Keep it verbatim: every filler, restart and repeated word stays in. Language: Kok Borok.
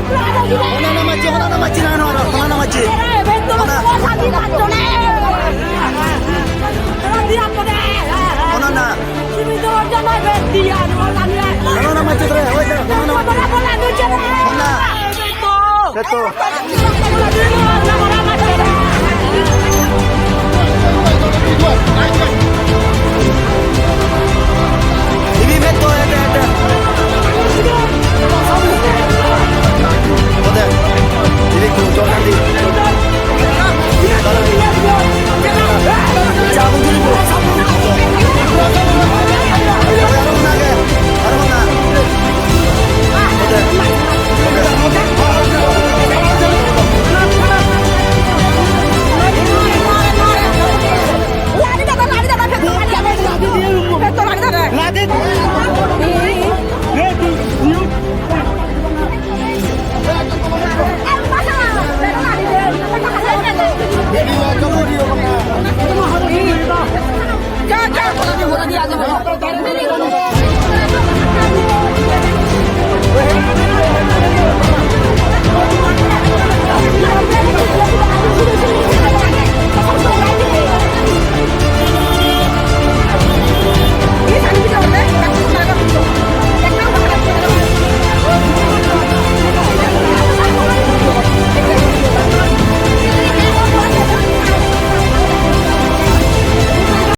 Hona na machi, hona na machi na, hona, hona na machi. Hona. Hona na. Hona na machi, hona na machi. Hona. Seto.